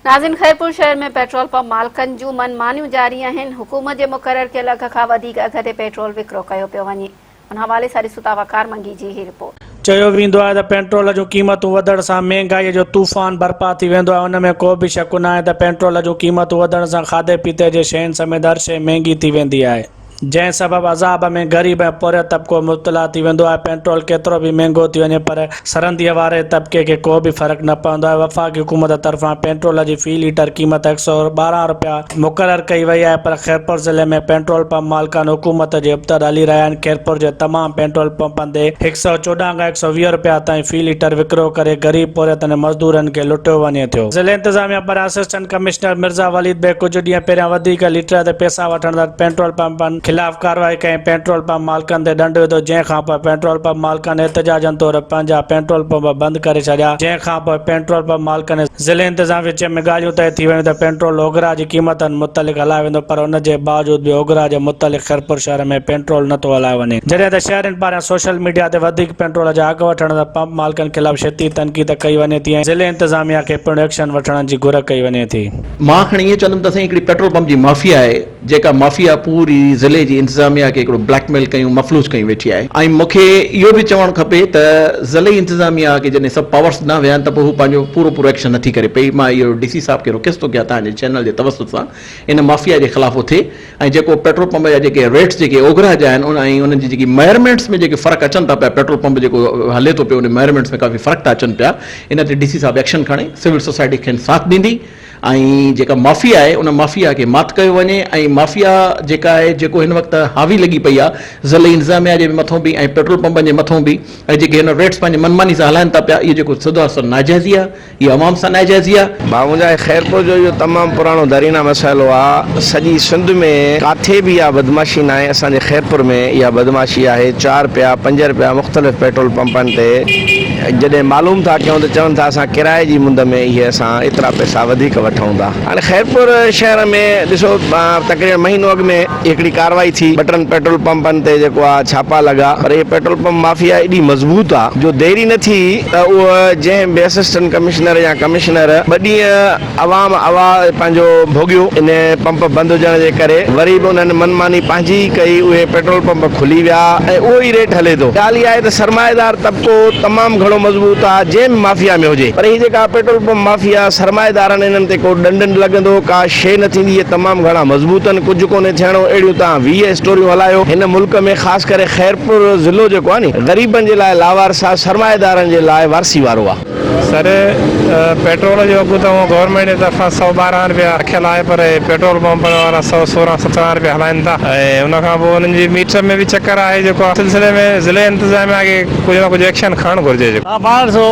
ناظرين خيرپور شهر ۾ petrol pump مالڪن جون من مانيون جاري آهن، حڪومت جي مقرر ڪيل اگهه کان وڌيڪ اگهه تي پيٽرول وڪرو ڪيو پيو وڃي، ان حوالي سان ڏسون ٿا وقار منگي جي هي رپورٽ. چيو ويندو آهي ته پيٽرول جون قيمتون وڌڻ سان مهنگائي جو طوفان برپا ٿي ويندو آهي ان ۾ ڪو به شڪ ناهي ته پيٽرول جون قيمتون وڌڻ سان کاڌي پيتي جي شين سميت هر شيء مهنگي ٿي ويندي آهي. جنهن سبب عذاب ۾ غريب ۽ پورهيت طبقو مبتلا ٿي ويندو آهي، پيٽرول ڪيترو به مهنگو ٿي وڃي پر سرنديء واري طبقي کي ڪو به فرق نه پوندو آهي، وفاقي حڪومت طرفان پيٽرول جي في ليٽر قيمت 112 رپيا مقرر ڪئي وئي آهي پر خيرپور ضلعي ۾ پيٽرول پمپ مالڪان حڪومت جي ابتڙ هلي رهيا آهن، خيرپور جي تمام پيٽرول پمپن تي 114 کان 120 رپيا تائين في ليٽر وڪرو ڪري غريب پورهيتن ۽ مزدورن کي لٽيو وڃي ٿيو. ضلعي انتظاميا پاران اسسٽنٽ ڪمشنر مرزا وليد بيگ ڪجهه ڏينهن پهريان وڌيڪ ليٽر تي پئسا وٺندڙ پيٽرول پمپن خلاف ڪارروائي ڪئي ۽ پيٽرول پمپ مالڪن تي ڏنڊ وڌو جنهن کانپوء پيٽرول پمپ مالڪن احتجاجن طور پنهنجا پيٽرول پمپ بند ڪري ڇڏيا جنهن کانپوء پيٽرول پمپ مالڪن ۽ ضلعي انتظاميه وچ ۾ ڳالهيون طئي ٿي ويون ته پيٽرول اوگرا جي قيمتن متعلق هلايو ويندو پر ان جي باوجود به اوگرا جي متعلق خيرپور شهر ۾ پيٽرول نه ٿو هلايو وڃي جڏهن ته شهرين پاران سوشل ميڊيا تي وڌيڪ پيٽرول جا اگهه وٺڻ سان پمپ مالڪن خلاف شديد تنقيد ڪئي وڃي ٿي ۽ ضلعي انتظاميا کي پڻ ايڪشن وٺڻ جي گهر ڪئي وڃي ٿي. مان کڻي ائين چوندم ته سائين هڪڙي پيٽرول پمپ جي مافيا آهي جيڪا مافيا پوري ضلعي جي انتظاميا کي هڪڙو بليڪ ميل ڪيون مفلوج ڪيون ويٺي آهي ۽ مون کي اهو به چوڻ کپي ته ضلعي انتظاميا کي جڏهن سڀ پاورس ڏنا ويا آهن ته پوء هو پنهنجو پورو پورو ايڪشن نٿي ڪري پئي مان اهو ڊي سي صاحب کي رڪويسٽ ٿو ڪيان توهان جي چينل جي توسط سان ان مافيا جي خلاف اٿي ۽ جيڪو پيٽرول پمپ جا جيڪي ريٽس جيڪي اوگرا جا آهن ان ۽ انهن جي جيڪي ميئرمينٽس ۾ جيڪي فرق اچن ٿا پيا پيٽرول پمپ جيڪو هلي ٿو پيو ان ميئرمينٽس ۾ ڪافي فرق ٿا اچن پيا ان تي ڊي سي صاحب ايڪشن کڻي سول سوسائٽي کين ساٿ ڏيندي ۽ جيڪا مافيا آهي ان مافيا کي مات ڪيو وڃي ۽ مافيا جيڪا آهي جيڪو هن وقت حاوي لڳي پئي آهي ضلعي انتظاميا جي مٿون به ۽ پيٽرول پمپن جي مٿون به ۽ جيڪي هن ريٽس پنهنجي منماني سان هلائن ٿا پيا اهو جيڪو سڌو سنئون ناجائزي آهي اهو عوام سان ناجائزي آ. ڀاء منهنجا هي خيرپور جو اهو تمام پراڻو درينا مسئلو آ سڄي سنڌ ۾ ڪاٿي به اها بدمعاشي ناهي اسان جي خيرپور ۾ اها بدمعاشي آهي چار رپيا پنج رپيا مختلف پيٽرول پمپن تي جڏهن معلوم ٿا ڪيون ته چون ٿا اسان ڪرائي جي مند ۾ اهي اسان ايترا پئسا وڌيڪ وٺون ٿا هاڻي خيرپور شهر ۾ ڏسو تقريبن مهينو اڳ ۾ هڪڙي ڪارروائي ٿي، ٻه ٽن پيٽرول پمپن تي جيڪو آ ڇاپا لڳا پر هي پيٽرول پمپ مافيا ايڏي مضبوط آ جو دير ئي نه ٿي ته اهو جنهن به اسسٽنٽ ڪمشنر يا ڪمشنر ٻه ڏينهن عوام اوا پنهنجو ڀوڳيو ان پمپ بند هجڻ جي ڪري وري به انهن من ماني پنهنجي ئي ڪئي اهي پيٽرول پمپ کلي ويا ۽ اهو ئي ريٽ هلي ٿو. ڳالهه اها آهي ته سرمائيدار طبقو تمام گهڻو مضبوط آ جنهن به مافيا ۾ هجي پر هي جيڪا پيٽرول پمپ مافيا سرمائيدارن انهن تي ڪو ڏنڊ نه لڳندو ڪا شيء نه ٿيندي اهي تمام گهڻا مضبوط آهن ڪجهه ڪونهي ٿيڻو اهڙيون توهان 20 اسٽوريون هلايو هن ملڪ ۾ خاص ڪري خيرپور ضلعو جيڪو آهي ني غريبن جي لاء لاوارث آهي سرمائيدارن جي لاء وارثي وارو آهي. سر پيٽرول جو اگهه ته هونء گورنمينٽ جي طرفان 112 رپيا رکيل آهي پر هي پيٽرول پمپن وارا 116 17 رپيا هلائين ٿا ۽ ان کان پوء انهن جي ميٽر ۾ به چڪر آهي جيڪو آهي سلسلي ۾ ضلعي انتظاميا کي ڪجهه نه ڪجهه ايڪشن کڻڻ گهرجي جيڪو توهان پاڻ ڏسو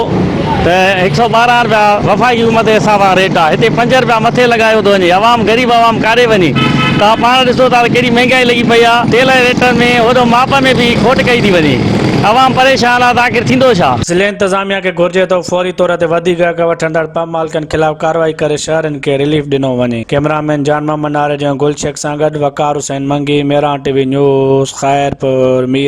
ته 112 رپيا وفاقي حڪومت جي حساب سان ريٽ آهي هتي پنج رپيا مٿي لڳايو ٿو وڃي عوام غريب عوام ڪاڏي وڃي توهان پاڻ ڏسو ٿا ته ڪيڏي مهنگائي لڳي پئي آهي تيل جي ريٽن ۾ هوڏو ماپ ۾ به کوٽ ڪئي ٿي وڃي عوام پريشان آهي ته آخر ٿيندو ڇا؟ ضلعي انتظاميا کي گهرجي ته هو فوري طور تي وڌيڪ اگهه وٺندڙ پمپ مالڪن خلاف ڪارروائي ڪري شهرين کي رليف ڏنو وڃي. ڪئميرا مين جان محمد ناريجو ۽ گل شيخ سان گڏ Waqar Hussain Mangi, Mehran T V news, Khairpur Mir.